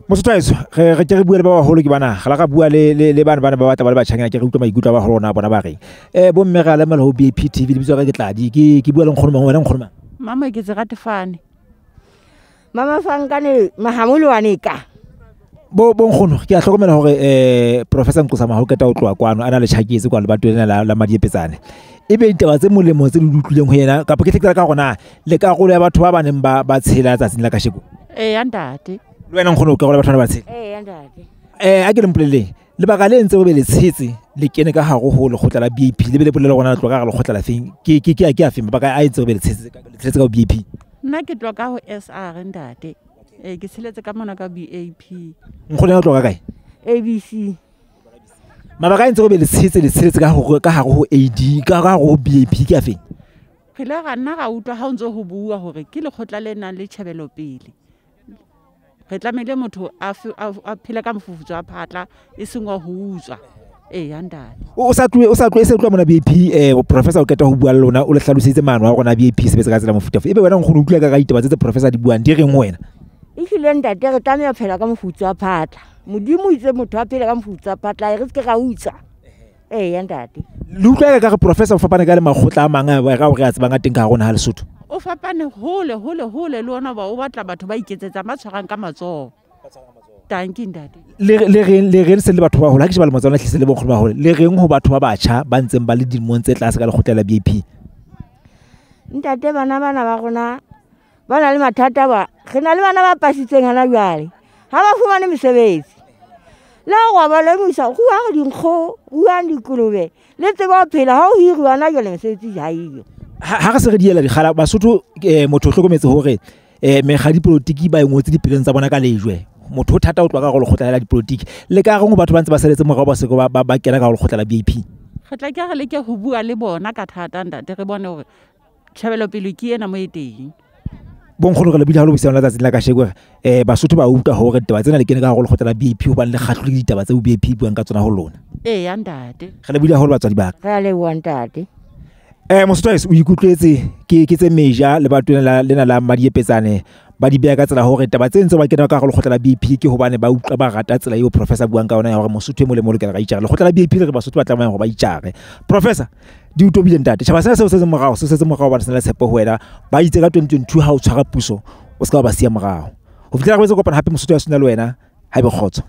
Mosotho haeso, re ke re bua le ba baholo ke bana, re la ra bua le bana bana ba batla ba le batjhanyana, ke re utlwa maikutlo a baholo rona bona ba reng. Bo mme re a lemela ho BAP TV, lebitso la ka ke Tladi, ke bua le nkgono mang, wena nkgono mang? Mama ke Tseratefane. Mama Fankane Mahamolwane ka. Bo nkgono, ke a hlokomela hore Professor Nqosa Maho qeta ho tloha kwano, a na le tjhaketse kwa lebatoweng lena la Madiepetsane. Ebe ditaba tse molemo tse le di utlwileng ho yena, kapa ke tle ka hore na le karolo ya batho ba ba neng ba tshela tsatsing la kasheko? Eya ntate. Le wena nkgono o karolo ya batho ba ba tshela? Eya ntate. A ke le mpolelleng, lebaka le entse o be le tshetse le kene ka hare ho lekgotla la BAP, le be le bolele hore na le tloha ka hara lekgotla la feng? Ke a feng mabaka a entse o be le tshetse ka ho BAP? Nna ke tloha ka ho SR ntate. Ke tsheletse ka mona ka BAP. Nkgono ya tloha ka kae? ABC. Mabaka a entse o be le tshetse le tsheletse ka hore ka hare ho AD, ka hare ho BAP ke a feng? Re ile ra nna ra utlwa ha o ntso ho bua hore ke lekgotla le nang le tjhebelopele. Re tlamehile motho a phele ka mofufutso wa phatla, e seng wa ho utswa. Eya ntate. O sa tlohe, e se tloha mona BAP, Professor o qeta ho bua le lona, o le hlaloseditse maano a rona BAP sebetsa ka tsela mofuta ofe. Ebe wena nkgono o utlwa ka ditaba tse Professor di buang, di reng ho wena? Ehlile ntate, re tlameha ho phela ka mofufutso wa phatla. Modimo o itse motho a phele ka mofufutso wa phatla, re se ke ra utswa. Eya ntate. Le utlwa ka re Professor o fapane ka le makgotla a mang a re a tsebang a teng ka hare ho naha Lesotho? O fapane hole, hole, hole le ona ba o batla batho ba iketsetsang, ba tshwarang ka matsoho. Tanki ntate. Le reng se le batho ba baholo, ha ke sheba le motsana hlise le bonkgono ba baholo, le reng ho batho ba batjha ba ntseng ba le dilemong tse tlase ka lekgotla la BAP? Ntate, bana bana ba rona ba na le mathata ba, re na le bana ba pasitseng hana jwale, ha ba fumane mesebetsi. Le ha wa ba lemosa, ruang dinkgo, ruang dikolobe, le tsebe ho phela, ha o hiriwa hana jwale mesebetsi ha eyo. Ha re se re diela dikgala, Basotho, motho o hlokometse hore mekga dipolotiki ba e ngotse dipelong tsa bona ka lejwe. Motho o thata ho tloha ka hare ho lekgotla la dipolotiki. Le ka reng ho batho ba ntse ba saletse morao ba se ba kena ka hare ho lekgotla la BAP? Re tla ke re leke ho bua le bona ka thata ntate, re bone hore tjhebelopele ke ena mo e teng. Bonkgono, re lebile haholo buisanong la tsatsing la kasheko hore Basotho ba utlwa hore ditaba tsena le kene ka hare ho lekgotla la BAP hobane le kgahlilwe ke ditaba tseo BAP e buang ka tsona ho lona. Eya ntate. Re lebile haholo batswadi ba ka. Re a leboha ntate. Mosotho haeso, o ikutlwetse ke tse meja lebatoweng lena la Madiepetsane, ba di beha ka tsela hore taba tse ntse ba kena ka hare ho lekgotla la BAP ke hobane ba utlwa ba rata tsela eo Professor buang ka yona ya hore Mosotho e mong le mong o lokela re itjare. Lekgotla la BAP le re Basotho ba tlamehang hore ba itjare. Professor, di utobile ntate. Tjhaba sena seo setseng morao, seo setseng morao hobane se na le tshepo ho wena. Ba itse ka 2022 ha o tshwara puso, o se ka ba siya morao. Ho fihlela re boetse kopana hape Mosotho ya sena le wena, ha ebe kgotso.